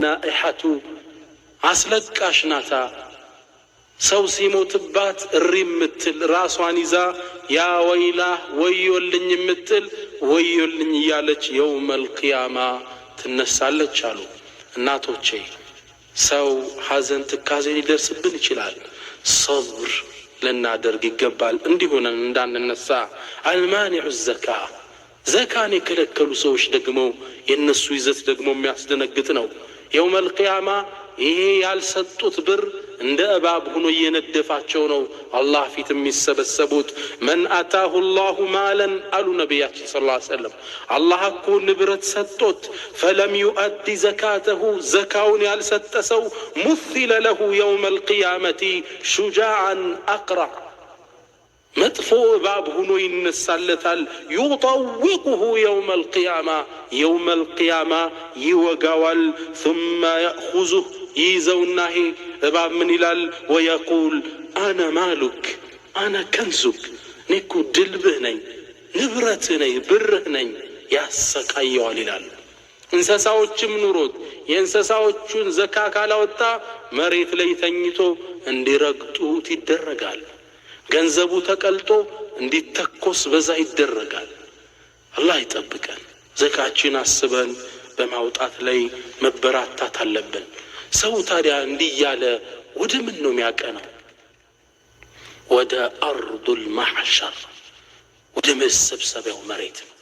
النائحة አስለቃሽ ናታ። ሰው ሲሞትባት እሪ የምትል፣ ራሷን ይዛ يا ويلاه ወዮልኝ የምትል፣ ወዮልኝ እያለች يوم القيامة ትነሳለች አሉ። እናቶቼ፣ ሰው ሐዘን ትካዜ ሊደርስብን ይችላል። ሰብር ልናደርግ ይገባል፣ እንዲሆነን እንዳንነሳ። المانع الزكاة፣ ዘካን የከለከሉ ሰዎች ደግሞ የእነሱ ይዘት ደግሞ የሚያስደነግጥ ነው። يوم القيامة ይሄ ያልሰጡት ብር እንደ እባብ ሆኖ እየነደፋቸው ነው አላህ ፊት የሚሰበሰቡት። من آتاه الله مالا አሉ ነቢያችን صلى الله عليه وسلم፣ አላህ እኮ ንብረት ሰጦት فلم يؤد زكاته ዘካውን ያልሰጠ ሰው مثل له يوم القيامة شجاعا أقرع መጥፎ እባብ ሆኖ ይነሳለታል። يطوقه يوم القيامة يوم القيامة ይወጋዋል። ثم يأخذه ይይዘውና ይሄ እባብ ምን ይላል? ويقول أنا مالك أنا كنزك እኔ እኮ ድልብህ ነኝ፣ ንብረትህ ነኝ፣ ብርህ ነኝ፣ ያሰቃየዋል ይላሉ። እንስሳዎችም ኑሮት የእንስሳዎቹን ዘካ ካላወጣ መሬት ላይ ተኝቶ እንዲረግጡት ይደረጋል። ገንዘቡ ተቀልጦ እንዲተኮስ በዛ ይደረጋል። አላህ ይጠብቀን። ዘካችን አስበን በማውጣት ላይ መበራታት አለብን። ሰው ታዲያ እንዲህ እያለ ወደ ምን ነው የሚያቀነው? ወደ أرض المحشر፣ ወደ መሰብሰቢያው መሬት ነው።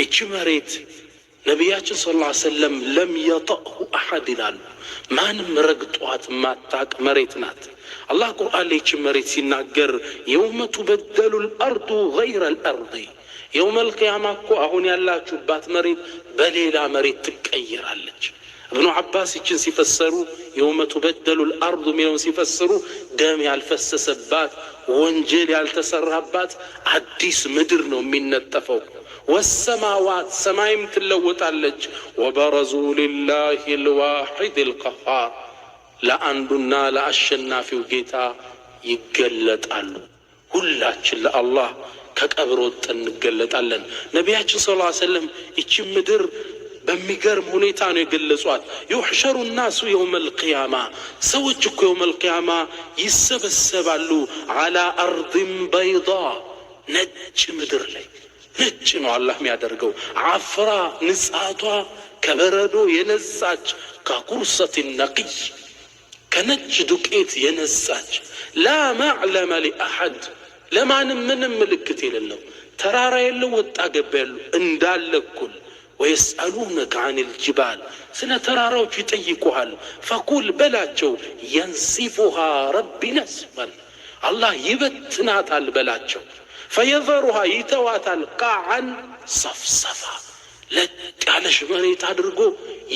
እቺ መሬት ነቢያችን صلى الله عليه وسلم لم يطأه أحد ይላሉ። ማንም ረግጧት ማታቅ መሬት ናት። አላህ ቁርአን ላይ ይቺ መሬት ሲናገር يوم تبدل الأرض غير الأرض፣ يوم القيامة እኮ አሁን ያላችሁባት መሬት በሌላ መሬት ትቀየራለች። እብኑ ዓባስ ይችን ሲፈሰሩ፣ يوم تبدل الأرض የሚለውን ሲፈስሩ፣ ደም ያልፈሰሰባት፣ ወንጀል ያልተሰራባት አዲስ ምድር ነው የሚነጠፈው። والسماوات ሰማይም ትለወጣለች። وبرزوا لله الواحد القهار ለአንዱና ለአሸናፊው ጌታ ይገለጣሉ። ሁላችን ለአላህ ከቀብር ወጥተን እንገለጣለን። ነቢያችን صلى الله عليه وسلم ይቺ ምድር በሚገርም ሁኔታ ነው የገለጿት። يحشر الناس يوم القيامة ሰዎች እኮ يوم القيامة ይሰበሰባሉ። على أرض بيضاء ነጭ ምድር ላይ፣ ነጭ ነው አላህ የሚያደርገው። عفراء ንጻቷ ከበረዶ የነጻች፣ كقرصة النقي ከነጭ ዱቄት የነጻች፣ لا معلم لأحد ለማንም ምንም ምልክት የሌለው፣ ተራራ የለው፣ ወጣ ገባ የለው፣ እንዳለ እኩል። ويسألونك عن الجبال ስለ ተራራዎቹ ይጠይቁሃል። فقل በላቸው ينسفها ربي نسفا አላህ ይበትናታል በላቸው። فيذرها ይተዋታል قاعا صفصفا ለጥ ያለሽ መሬት አድርጎ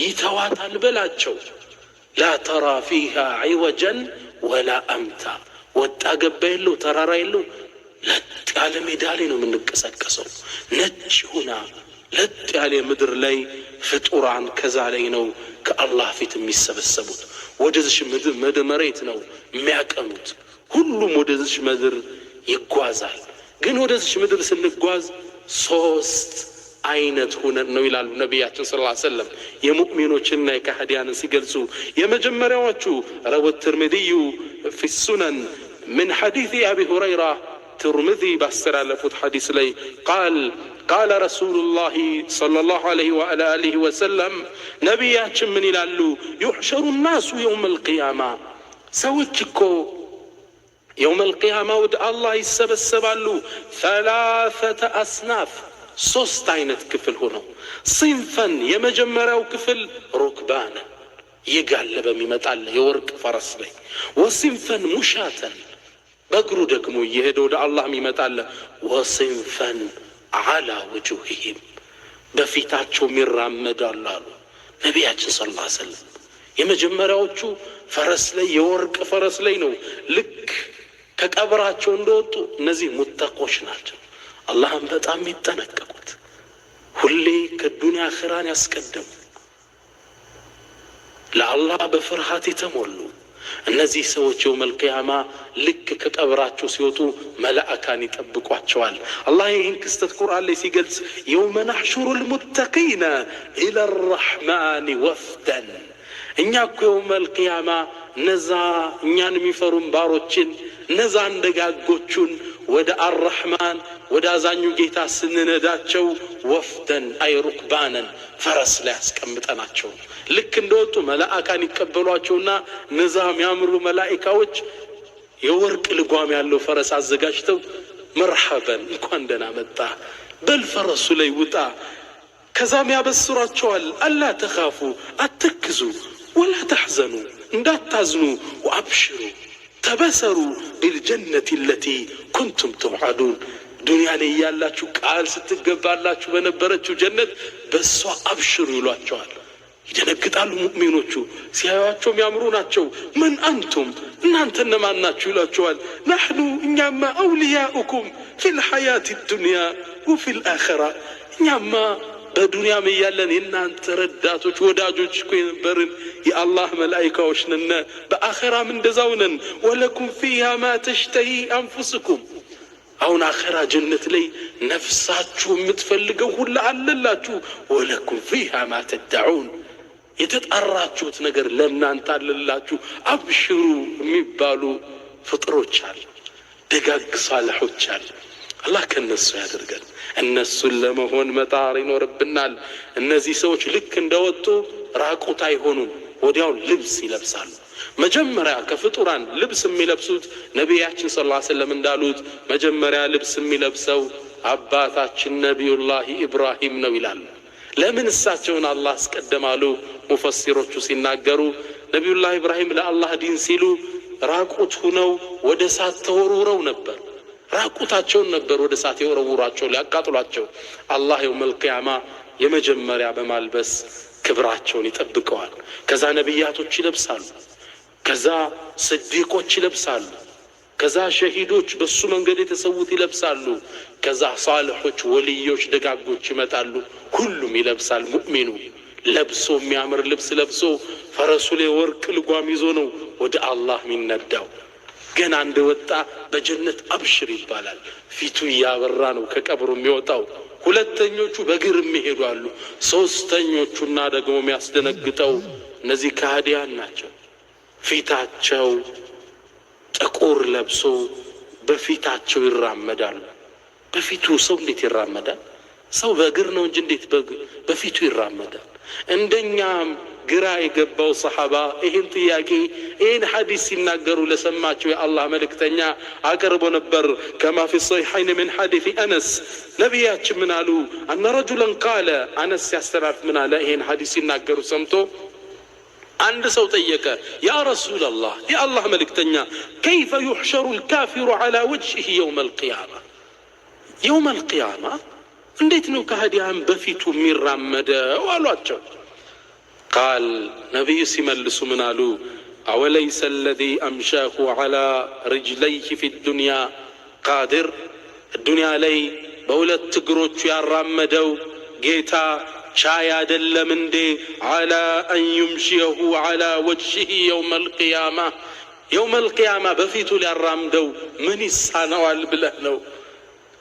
ይተዋታል በላቸው። لا ترى فيها عوجا ولا أمتا ወጣ ገባ የለው፣ ተራራ የለው፣ ለጥ ያለ ሜዳ ላይ ነው የምንቀሰቀሰው። ነጭ ሁና ለጥ ያለ ምድር ላይ ፍጡራን ከዛ ላይ ነው ከአላህ ፊት የሚሰበሰቡት። ወደዚሽ ምድር መሬት ነው የሚያቀኑት። ሁሉም ወደዚሽ ምድር ይጓዛል። ግን ወደዚሽ ምድር ስንጓዝ ሶስት አይነት ሁነን ነው ይላሉ ነቢያችን صلى الله عليه وسلم የሙእሚኖችንና የካህዲያንን ሲገልጹ። የመጀመሪያዎቹ روى الترمذي في السنن من حديث أبي هريرة ትርምዚ ባስተላለፉት ሐዲስ ላይ قال قال رسول الله صلى الله عليه وعلى آله وسلم ነቢያችን ምን ይላሉ? يحشر الناس يوم القيامة ሰዎች እኮ يوم القيامة ወደ አላህ ይሰበሰባሉ። ثلاثة أصناف ሶስት አይነት ክፍል ሆነው፣ صنفا የመጀመሪያው ክፍል ركبانا እየጋለበ የሚመጣለ የወርቅ ፈረስ ላይ፣ وصنفا مشاة በእግሩ ደግሞ እየሄደ ወደ አላህ የሚመጣለ፣ وصنفا على وجوههم በፊታቸው ይራመዳሉ አሉ ነቢያችን صلى الله عليه وسلم። የመጀመሪያዎቹ ፈረስ ላይ፣ የወርቅ ፈረስ ላይ ነው ልክ ከቀብራቸው እንደወጡ። እነዚህ ሙተቆች ናቸው። አላህን በጣም የሚጠነቀቁት፣ ሁሌ ከዱንያ አኽራን ያስቀደሙ፣ ለአላህ በፍርሃት የተሞሉ እነዚህ ሰዎች يوم القيامة ልክ ከቀብራቸው ሲወጡ መላእካን ይጠብቋቸዋል። አላህ ይህን ክስተት ቁርአን ላይ ሲገልጽ يوم نحشر المتقين إلى الرحمن وفدا። እኛ እኮ يوم القيامة እነዛ እኛን የሚፈሩን ባሮችን፣ እነዛን ደጋጎቹን ወደ አራሕማን፣ ወደ አዛኙ ጌታ ስንነዳቸው وفدا أي ركبانا ፈረስ ላይ ያስቀምጠናቸው። ልክ እንደወጡ መላእካን ይቀበሏቸውና እነዛ የሚያምሩ መላኢካዎች የወርቅ ልጓም ያለው ፈረስ አዘጋጅተው مرحبا፣ እንኳን ደህና መጣ፣ በል ፈረሱ ላይ ውጣ። ከዛም ያበስሯቸዋል። ألا تخافوا አትክዙ፣ ولا تحزنوا እንዳታዝኑ፣ وأبشروا ተበሰሩ፣ بالجنة التي كنتم توعدون ዱንያ ላይ እያላችሁ ቃል ስትገባላችሁ በነበረችው ጀነት በእሷ አብሽሩ ይሏቸዋል። ይደነግጣሉ ሙእሚኖቹ፣ ሲያዩቸው የሚያምሩ ናቸው። من أنتم እናንተ እነማን ናችሁ ይሏቸዋል። نحن እኛማ أولياؤكم في الحياة الدنيا وفي الآخرة፣ እኛማ በዱንያም እያለን የእናንተ ረዳቶች ወዳጆች እኮ የነበርን የአላህ መላኢካዎች ነን። በአኸራም እንደዛው ነን። ولكم فيها ما تشتهي أنفسكم አሁን አኸራ ጀነት ላይ ነፍሳችሁ የምትፈልገው ሁላ አለላችሁ። ولكم فيها ما تدعون የተጣራችሁት ነገር ለእናንተ አለላችሁ። አብሽሩ የሚባሉ ፍጥሮች አሉ፣ ደጋግ ሳልሖች አሉ። አላህ ከእነሱ ያደርገን። እነሱን ለመሆን መጣር ይኖርብናል። እነዚህ ሰዎች ልክ እንደወጡ ራቁት አይሆኑም፣ ወዲያው ልብስ ይለብሳሉ። መጀመሪያ ከፍጡራን ልብስ የሚለብሱት ነቢያችን صلى الله عليه وسلم እንዳሉት መጀመሪያ ልብስ የሚለብሰው አባታችን ነቢዩላህ ኢብራሂም ነው ይላሉ። ለምን እሳቸውን አላህ አስቀደማሉ? ሙፈሲሮቹ ሲናገሩ ነቢዩላህ ኢብራሂም ለአላህ ዲን ሲሉ ራቁት ሁነው ወደ እሳት ተወርውረው ነበር። ራቁታቸውን ነበር ወደ እሳት የወረውሯቸው ሊያቃጥሏቸው። አላህ يوم القيامة የመጀመሪያ በማልበስ ክብራቸውን ይጠብቀዋል። ከዛ ነቢያቶች ይለብሳሉ። ከዛ ስዲቆች ይለብሳሉ። ከዛ ሸሂዶች በሱ መንገድ የተሰዉት ይለብሳሉ። ከዛ ሳልሖች፣ ወልዮች፣ ደጋጎች ይመጣሉ። ሁሉም ይለብሳል። ሙእሚኑ ለብሶ፣ የሚያምር ልብስ ለብሶ፣ ፈረሱ ላይ ወርቅ ልጓም ይዞ ነው ወደ አላህ የሚነዳው። ገና እንደወጣ በጀነት አብሽር ይባላል። ፊቱ እያበራ ነው ከቀብሩ የሚወጣው። ሁለተኞቹ በእግር የሚሄዱ አሉ። ሶስተኞቹና ደግሞ የሚያስደነግጠው እነዚህ ከሃዲያን ናቸው። ፊታቸው ጥቁር ለብሶ በፊታቸው ይራመዳሉ። በፊቱ ሰው እንዴት ይራመዳል? ሰው በእግር ነው እንጂ እንዴት በፊቱ ይራመዳል? እንደኛም ግራ የገባው ሰሓባ ይህን ጥያቄ ይህን ሐዲስ ሲናገሩ ለሰማቸው የአላህ መልእክተኛ አቅርቦ ነበር። كما في الصحيحين من حديث أنس ነቢያችን ምን አሉ? أن رجلا قال አነስ ሲያስተላልፍ ምን አለ? ይህን ሐዲስ ሲናገሩ ሰምቶ አንድ ሰው ጠየቀ። يا رسول الله የአላህ መልእክተኛ፣ كيف يحشر الكافر على وجهه يوم القيامة፣ يوم القيامة እንዴት ነው ከሃዲያን በፊቱ የሚራመደው አሏቸው። قال ነቢዩ ሲመልሱ ምን አሉ? أوليس الذي أمشاه على رجليه في الدنيا قادر ዱንያ ላይ በሁለት እግሮቹ ያራመደው ጌታ ቻይ አይደለም እንዴ? على أن يمشيه على وجهه يوم القيامة يوم القيامة በፊቱ ሊያራምደው ምን ይሳነዋል ብለህ ነው?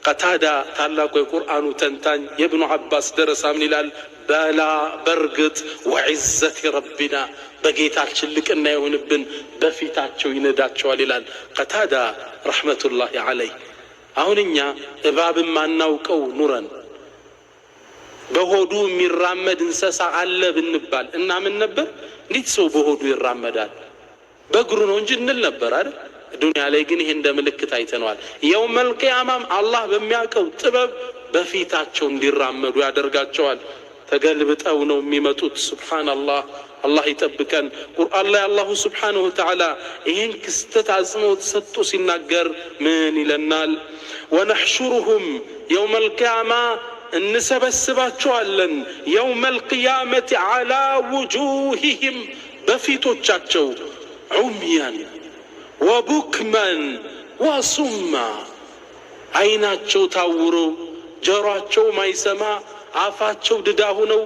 ቀታዳ ታላቁ የቁርአኑ ተንታኝ የብኑ ዓባስ ደረሳ ምን ይላል? بلى በርግጥ وعزة ربنا በጌታችን ልቅና የሆንብን በፊታቸው ይነዳቸዋል ይላል ቀታዳ رحمة الله عليه። አሁን እኛ እባብም ማናውቀው ኑረን በሆዱ የሚራመድ እንስሳ አለ ብንባል እናምን ነበር? እንዴት ሰው በሆዱ ይራመዳል? በእግሩ ነው እንጂ እንል ነበር አይደል? ዱንያ ላይ ግን ይሄ እንደ ምልክት አይተነዋል። يوم القيامة ም አላህ በሚያውቀው ጥበብ በፊታቸው እንዲራመዱ ያደርጋቸዋል። ተገልብጠው ነው የሚመጡት። سبحان الله፣ አላህ ይጠብቀን። ቁርአን ላይ الله سبحانه وتعالى ይህን ክስተት አጽንኦት ሰጥቶ ሲናገር ምን ይለናል? ونحشرهم يوم القيامة እንሰበስባቸዋለን። يوم القيامة على وجوههم በፊቶቻቸው عميا وبكما وصما አይናቸው ታውሮ፣ ጆሯቸው ማይሰማ፣ አፋቸው ድዳ ሆነው